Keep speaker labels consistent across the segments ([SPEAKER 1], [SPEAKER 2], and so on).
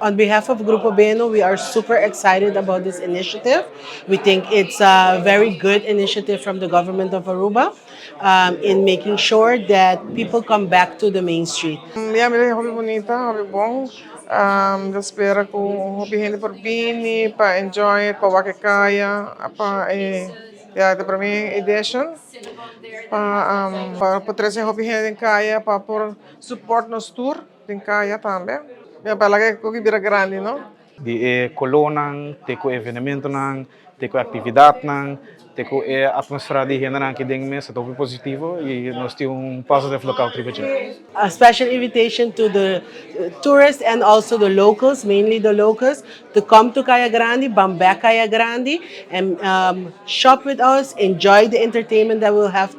[SPEAKER 1] On behalf of Grupo Beno, we are super excited about this initiative. We think it's a very good initiative from the government of Aruba in making sure that people come back to the main street.
[SPEAKER 2] Mi a mira hopi bunita, hopi bon. Ta spera cu hopi hende por bini pa enjoy, pa wak e caya, pa ya, e prome edition. Pa trece hopi hende den caya, pa por support nos tur den caya tambe. Ya, pa laga e bira grandi, no?
[SPEAKER 3] Di e colornan, te cu evenementonan, te cu actividadnan, te cu e atmosfera di hendenan aki den mes, ta positivo y nos tin un positive lookout riba dje.
[SPEAKER 1] A special invitation to the tourists and also the locals, mainly the locals, to come to Caya Grandi, ban bek Caya Grandi, and shop with us, enjoy the entertainment that we'll have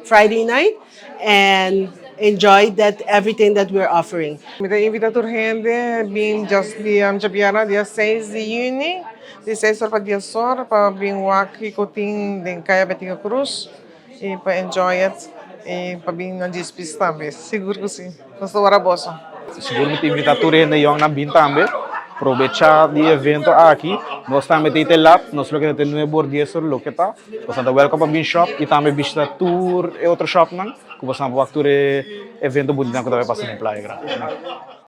[SPEAKER 1] Friday night, and enjoy that everything that we're offering.
[SPEAKER 2] Mi ta invita tur hende, bin just dia diabierna, dia 6 di juni, di 6 or pa 10 or, pa bin wak kico tin den Caya Betico Croes, y pa enjoy it, y pa bin na despis tambe, sigur cu si. Nos ta warda boso.
[SPEAKER 3] Sigur mi ta invita tur hende yong nan bin tambe, aprovecha di e evento aki. Nos tambe tin lat, nos lo tin 9 or 10 or loke ta. Boso ta welcome pa bin shop y tambe bishita tur e otro shopnan, cu boso por tur evento bunita cu ta bay pasa na Playa Grandi.